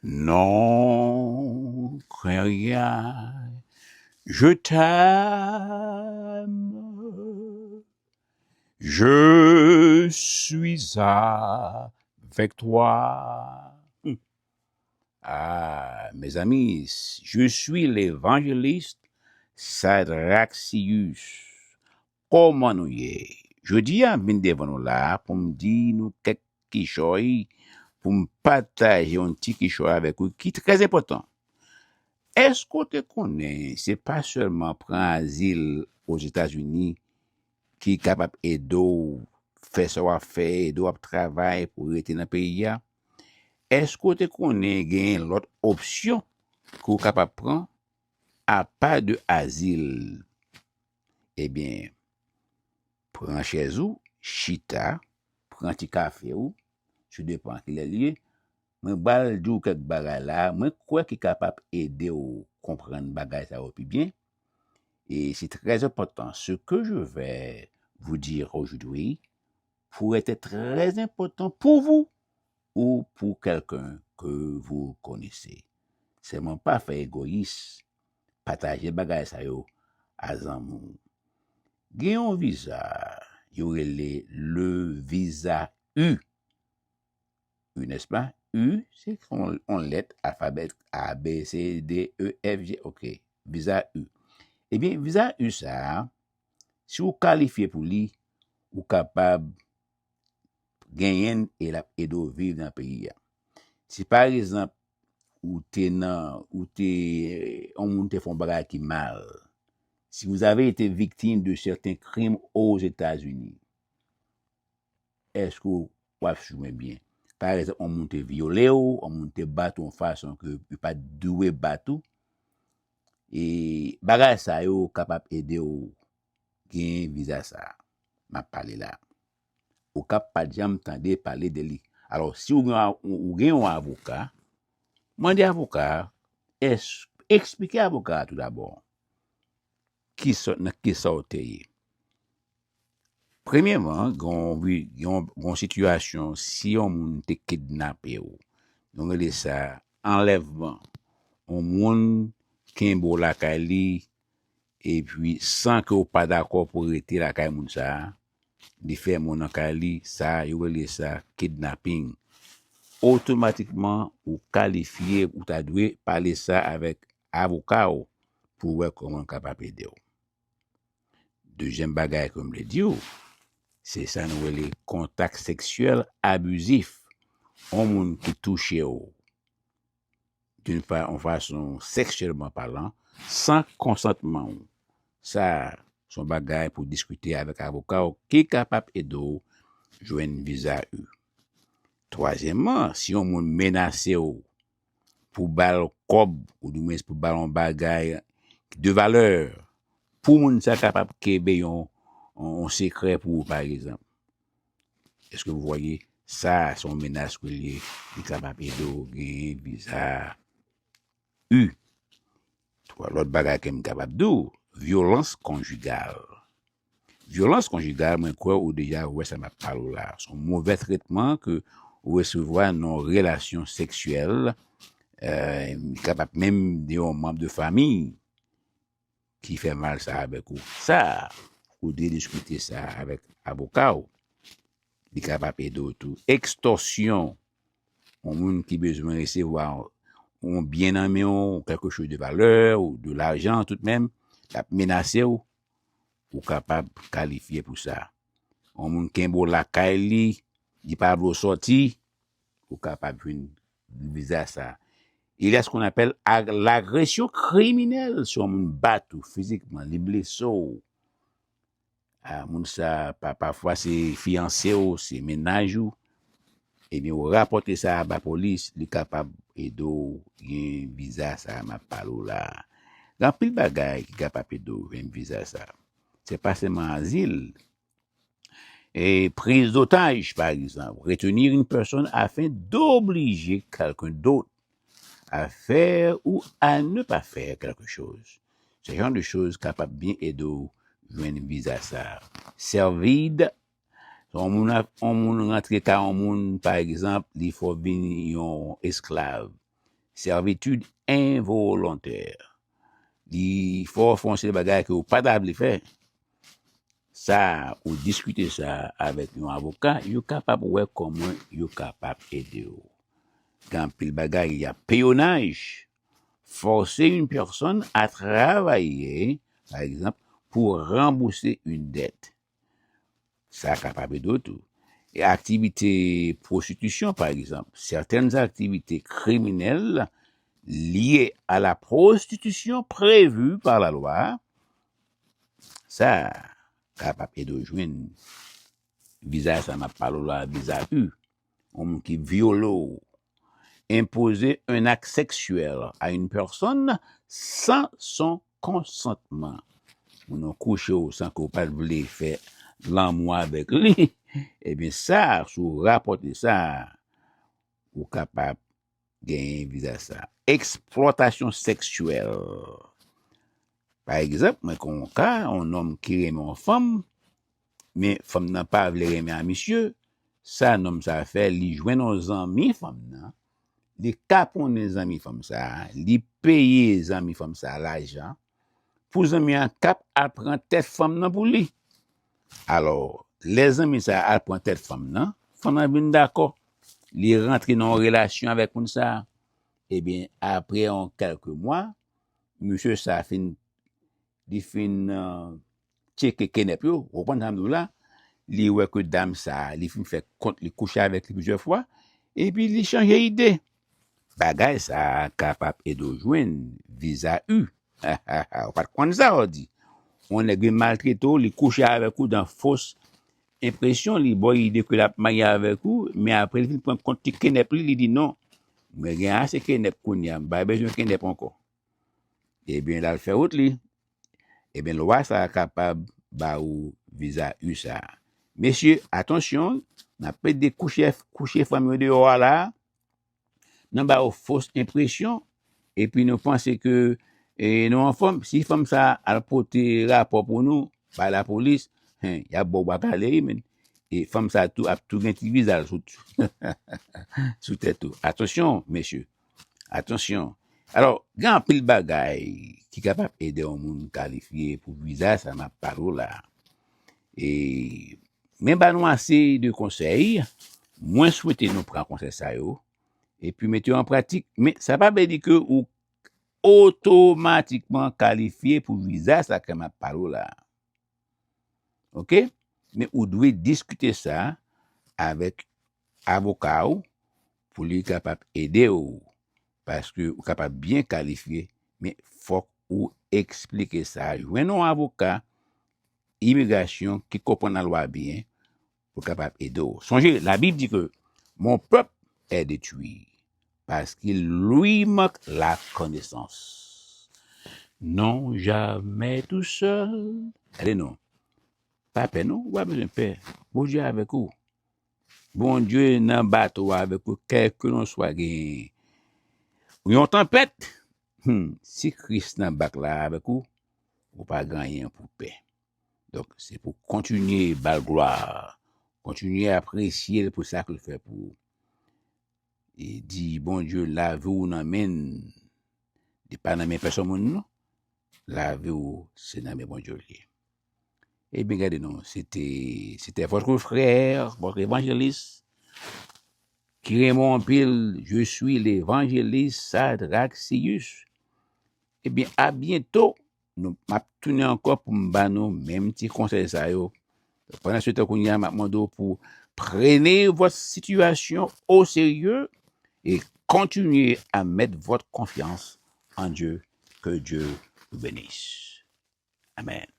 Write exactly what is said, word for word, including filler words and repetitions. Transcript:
Non, crains rien, je t'aime, je suis avec toi. Ah, mes amis, je suis l'évangéliste Sadraxius. Kòman nou ye? Jodi a, m vin devan nou la pou m di nou kèk kichòy, pou m pataje yon ti kichòy avèk ou ki trè enpòtan. Èske w te konnen se pa sèlman pran azil Ozetazini ki kapab ede w fè sa w ap fè, ede w ap travay pou w rete nan peyi a? Èske w te konnen genyen lòt opsyon ke w kapab pran apa de azil? Ebyen, pran chèz ou, chita, pran ti kafe w, sou depan kilè l ye. Mwen pral di w kèk bagay la, mwen kwè ki kapab ede w konprann bagay sa yo pi byen. Et c'est très important. Ce que je vais vous dire aujourd'hui pourrait être très important pour vous ou pour quelqu'un que vous connaissez. Sèlman pa fè egoyis, pataje bagay sa yo a zanmi w. Gen yon viza, yo rele le viza U. U, n'est-ce pas? U, se yon, yon lèt alfabè A, B, C, D, E, F, G, ok. Viza U. Ebyen, viza U sa a, si w kalifye pou li, ou kapab genyen l e l ap ede w viv nan peyi a. Si pa egzanp, ou te nan, ou te, yon moun te fè yon bagay ki mal, si vous avez été victime de certains crimes aux États-Unis, èske w ap swiv mwen byen? Pa egzanp, yon moun te vyole w, yon moun te bat ou yon fason ke yo pa t dwe bat ou, e bagay sa yo kapab ede w gen viza sa a m ap pale la. Ou ka pa t janm tande pale de li. Alò, si w gen, ou gen yon avoka, mande avoka a, es-, eksplike avoka a toudabò kisa, nan kisa w te ye. Premyèman, gen yon vi-, gen yon, gen yon sitiyasyon, si yon moun te kidnape w, nou rele sa anlèvman. Yon moun kenbe w lakay li, epi san ke w pa dakò pou rete lakay moun sa a, li fèmen w nan kay li, sa yo rele sa kidnapping. Otomatikman, ou kalifye, ou ta dwe pale sa avèk avoka w pou wè kòman l kapab ede w. Dezyèm bagay ke m vle di w, se sa nou rele kontak seksyèl abizif. Yon moun ki touche w d'une fa-, yon fason seksyèlman palan, san konsantman w. Sa, se yon bagay pou diskite avèk avoka w ki kapab ede w jwenn viza U. Twazyèmman, si yon moun menase w pou ba l kòb, oudimwen pou ba l yon bagay de valè, pou moun sa kapab kenbe yon, yon, yon sekrè pou ou, pa egzanp. Èske vous voyez? Sa, se yon menas ke l ye, li kapab ede w genyen viza U. Twa lòt bagay ke m kapab di w, vyolans konjigal. Vyolans konjigal, mwen kwè ou deja wè sa m ap pale w la. Se yon movè tretman ke ou resevwa nan yon relasyon seksyèl, euh, li kapab menm de yon manm de fanmi ki fè mal sa avèk ou. Sa, ou dwe diskite sa avèk avoka w. Li kapab ede w tou. Ekstòsyon, yon moun ki bezwen resevwa yon byen nan men w, quelque chose de valeur, ou de l'argent tout menm, l ap menase w, ou kapab kalifye pou sa. Yon moun kenbe w lakay li, li pa vle w sòti, ou kapab jwenn viza sa. Il y a ce qu'on appelle ag-, l'agression criminelle, si yon moun bat ou fizikman, li blese w. A, moun sa, pa, pafwa se fiyanse w, se mennaj ou. Ebyen, ou rapòte sa a ba polis, li kapab ede w gen viza sa a m ap pale w la. Gen anpil bagay ki kapab ede w jwenn viza sa a. Se pa sèlman azil. Et prise d'otage, par exemple. Retenir une personne afin d'obliger quelqu'un d'autre à faire ou à ne pas faire quelque chose. Ce genre de choses kapab byen ede w jwenn viza sa. Servir, yon moun ap, yon moun rantre ka yon moun, pa egzanp, li fè w vin yon esklav. servitude involontaire. Li fè w fè yon seri de bagay ke w pa ta vle fè. Sa, ou diskite sa avèk yon avoka, yo kapab wè kòman yo kapab ede w. Gen anpil bagay, y a pèyonaj, forcer une personne à travailler, par exemple, pour rembourser une dette. Sa kapab ede w tou. E aktivite pwostitisyon, par exemple, certaines activités criminelles liées à la prostitution prévues par la loi, sa kapab ede w jwenn viza sa m ap pale w la, viza U. Yon moun ki vyole w, imposer un acte sexuel à une personne sans son consentement. Moun nan kouche w san ke w pa t vle fè lanmou avèk li. Ebyen sa, si w rapòte sa, ou kapab genyen viza sa. Eksplwatasyon seksyèl. Pa egzanp, mwen konn yon ka, yon nonm ki renmen yon fanm, men fanm nan pa vle renmen a misye, sa nonm sa fè, li jwenn yon zanmi fanm nan, li kaponnen zanmi fanm sa, li peye zanmi fanm sa lajan, pou zanmi an kap al pran tèt fanm nan pou li. Alò, lè zanmi sa al pran tèt fanm nan, fanm nan vin dakò. Li rantre nan yon relasyon avèk moun sa. Ebyen, apre yon kèlke mwa, misye sa fin, li fin, euh, tcheke kenèp yo, ou konprann sa m di w la, li wè ke dam sa, li fin fè kont, li kouche avèk li plizyè fwa, epi li chanje ide. Bagay sa kapab ede w jwenn viza U. Ou pa t konn sa, ou di. Yon nèg vin maltrete w, li kouche avèk ou dan fos enpresyon, li ba w ide ke l ap marye avèk ou, men apre li fin pran kont ti kenèp li, li di non. Mwen gen ase kenèp kounye a, m pa bezwen kenèp ankò. Ebyen, l al fè wout li. Ebyen, lwa sa a kapab ba ou viza U sa a. Mesye, atansyon, n ap plede kouche, kouche fanm yo deyò a la, nan ba yo fos enpresyon, epi nou panse ke, e, nou anfòm. Si fanm sa al pote rapò pou nou, bay lapolis, hen, y ap ba w bwa kale, wi, men. E fanm sa tou ap tou gen ti viza l sou, sou tèt ou. Atansyon, mesye. Atansyon. Alò, gen anpil bagay ki kapab ede yon moun kalifye pou viza sa m ap pale w la. E, men ba nou ase de konsèy. Mwen swete nou pran konsèy sa yo, epi mete yo an pratik. Men sa pa vle di ke ou otomatikman kalifye pou viza sa ke m ap pale w la. Oke? Men ou dwe diskite sa avèk avoka w pou li kapab ede w. Paske ou kapab byen kalifye, men fòk ou eksplike sa. Jwenn yon avoka imigrasyon ki konprann lalwa byen pou kapab ede w. Sonje, Labib di ke mon peuple est détruit parce qu'il lui manque la connaissance. Non jamais tout seul. Gade non. Pa pè non, ou pa bezwen pè. Bondye avèk ou. Bondye nan bato a avèk ou, kèlkelanswa gen yon tanpèt. Hmm, si Kris nan bak la avèk ou, ou pa gen anyen pou pè. Donk, se pou kontinye ba l glwa, kontinye apresye l pou sa ke l fè pou ou. E di Bondye lavi w nan men l. Li pa nan men pèsonn moun non. Lavi w se nan men Bondye l ye. Ebyen, gade non, se te, se te votre frère, votre évangéliste, ki renmen w anpil, je suis l'évangéliste Sadraxius. Ebyen, a byento. Nou, m ap tounen ankò pou m ba nou menm ti konsèy sa yo. Pandan se tan kounye a, m ap mande w pou prenez votre situation au sérieux et continuez à mettre votre confiance en Dieu. Que Dieu vous bénisse. Amen.